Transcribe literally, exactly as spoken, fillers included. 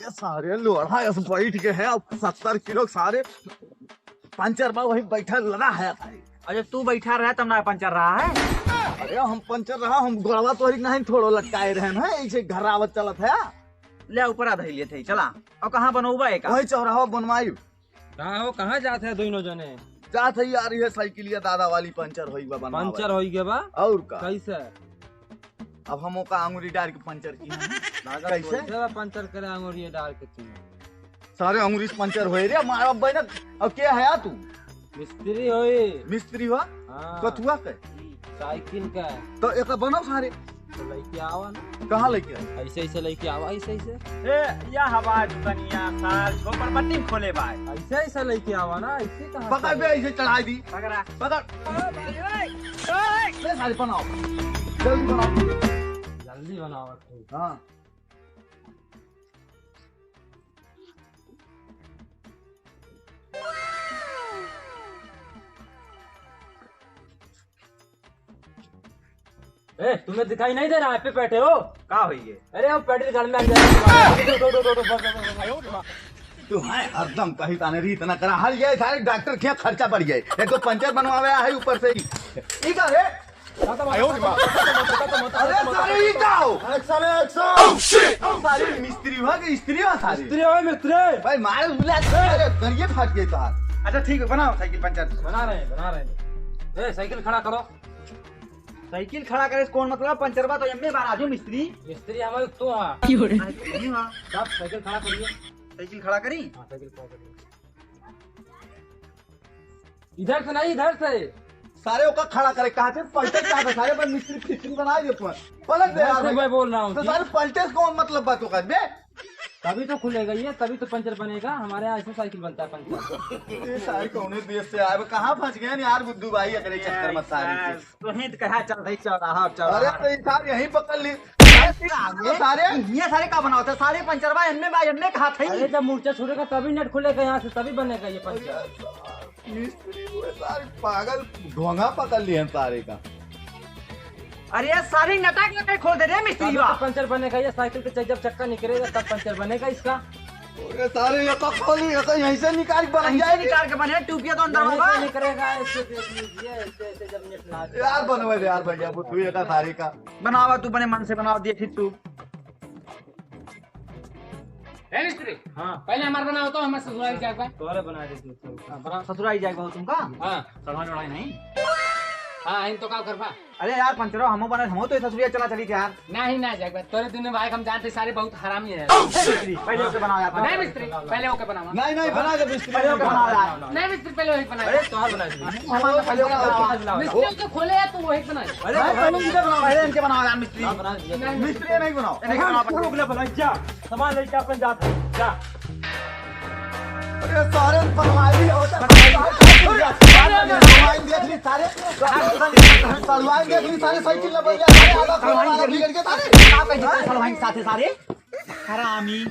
सारे लोढ़ा ऐसे बैठ के है, अब सत्तर किलो सारे पंचर बा, वही बैठा लगा है। अरे तू बैठा रहा तब ना पंचर रहा है। अरे हम पंचर रहा, हम गोड़वा तोहरी नहीं थोड़ो लटकाए रहे हैं, ऐसे घर आवत चलत है। ले ऊपर आ धइले थे, चला। और कहाँ बनौबा है का? वही चौराहा बनवाई। का हो, कहाँ जात है दोनों जने? जात है यार, ये साइकिलिया दादा वाली पंचर होई बा बनवावे। पंचर होई गया बा? और का? कैसे? अब हम ओका आंगुरी डाल के पंचर की। लागत कैसे? कैसे बा पंचर करे आंगुरी डाल के तू? सारे आंगुरी से पंचर होए रे, मारब बहिना। अब के है तू? मिस्त्री होई। मिस्त्री हो? हाँ। कथुआ के? साइकिल का। तो एका बनाओ सारे। तो लइके आवा ना। कहाँ लइके आवा? ऐसे, ऐसे लइके आवा, ऐसे, ऐसे। ए, या हवा दुनिया साल झोपड़पट्टी में खोले बाय। ऐसे, ऐसे लइके आवा ना, ऐसे कहाँ पकड़ से? बे, ऐसे चढ़ाई दी। पकड़ा। पकड़। ले सारे बनाओ। जल्दी बनाओ। जल्दी बनाओ। हाँ। ए, तुम्हें दिखाई नहीं दे रहा है, पे बैठे हो? का होइए? अरे, वो पेट्रोल गन में आ गया। उठो, उठो, उठो, उठो, बस, बस, बस, बस। तू है हरदम कहीं ताने रीत ना करा। हल ये सारे डॉक्टर के खर्चा बढ़ गया। एक तो पंचर बनवावे है ऊपर से ही। ई का रे? अरे सारे, ई का हो? एक्शन, एक्शन। सारे मिस्त्री हुआ कि स्त्री हुआ सारे? मिस्त्री हुआ, मिस्त्री। भाई मारे बुला, अरे गरिये फट गए तार। अच्छा ठीक है, बनाओ साइकिल पंचर। बना रहे हैं, बना रहे हैं। ए, साइकिल खड़ा करो। साइकिल खड़ा करे से कौन मतलब? पंचरवा तो एम्मे बा राजू मिस्त्री। मिस्त्री हमारे तो हाँ। की हो रे? आज तो नहीं हुआ। साहब, साइकिल खड़ा करिए। साइकिल खड़ा करी? हाँ, साइकिल खड़ा करिए। इधर से नहीं, इधर से। सारे ओका खड़ा करे, कहा थे पलटे, कहा था सारे पर मिस्त्री फिस्त्री बना दे तू। पलट दे इधर यार से भाई। मैं बोल रहा हूँ तो कि सारे पलटे से कौन मतलब बात होगा बे? तभी तो खुलेगा ये, तभी तो पंचर बनेगा। हमारे यहाँ ऐसे साइकिल बनता है पंचर। ये सारे कौने देश से आए, कहाँ फंस गए यार गुड्डू भाई, अगले चक्कर में सारे के। तो हिंद कहा चल रही चौराहा, चौराहा। अरे तो ये सारे यहीं पकड़ ली। सारे ये सारे का बनावत है? सारे पंचर बा, एन्ने बा, एन्ने कहा था। अरे जब मूर्छा छूटेगा तभी नट खुलेगा यहाँ से, तभी बनेगा ये पंचर। मिस्त्री हुए सारे पागल, ढोंगा पकड़ लिए हैं सारे का। अरे यार, सारे नटा के खोल दे रे मिस्त्री तभी बा। तो पंचर बनेगा ये, साइकिल के जब चक्का निकलेगा तब पंचर बनेगा इसका। अरे सारे ये तो खोली, ये तो यहीं से निकाल के बना यहीं से जाएगी। निकाल के बने, टूपिया तो अंदर यहीं होगा। से निकलेगा, ऐसे देख लीजिए, ऐसे, ऐसे जब नेट ना यार बनवे दे यार भैया, वो तू ये का सारे का। बनावा तू, बने मन से बनावा, देखी तू। ए मिस्त्री, हाँ। पहले हमार बनाओ तो, हमार ससुराल जाए बा। तोहरे बना दे तू। हाँ, बनाओ। ससुराल जाए बा तुमका? हाँ। सलमान लड़ाई नहीं? हाँ, इन तो का करबा? अरे यार, पंचरो, हमो बने, हमो तो ससुरिया चला चली थे यार। नहीं, ना जाए बा। तोरे दोनों भाई हम जानते, सारे बहुत हरामी है। ए मिस्त्री, पहले ओके बनाओ यार। नहीं मिस्त्री, पहले ओके बनावा। नहीं, नहीं, बना दे मिस्त्री। पहले ओके बनाओ यार। नहीं मिस्त्री, पहले वही बनावा। अरे, तोहर बना दे। हमारा पहले ओके बनाओ। मिस्त्री के खोले है, तू वही बना। अरे, पहले इनके बनाओ, पहले इनके बनाओ यार मिस्त्री। हाँ, बना दे। नहीं, मिस्त्री नहीं बनाओ। नहीं बनाओ। रुक ले भला, जा। सामान लेके अपन जा, जा। अरे सारे बनवाई होता। बनवाई देख ली सारे। बनवाई देख ली सारे, साइकिल ना बढ़िया, सारे आधा बनवाई देख ली। बिगड़ के सारे। का कही सारे बनवाई के साथे सारे? हरामी।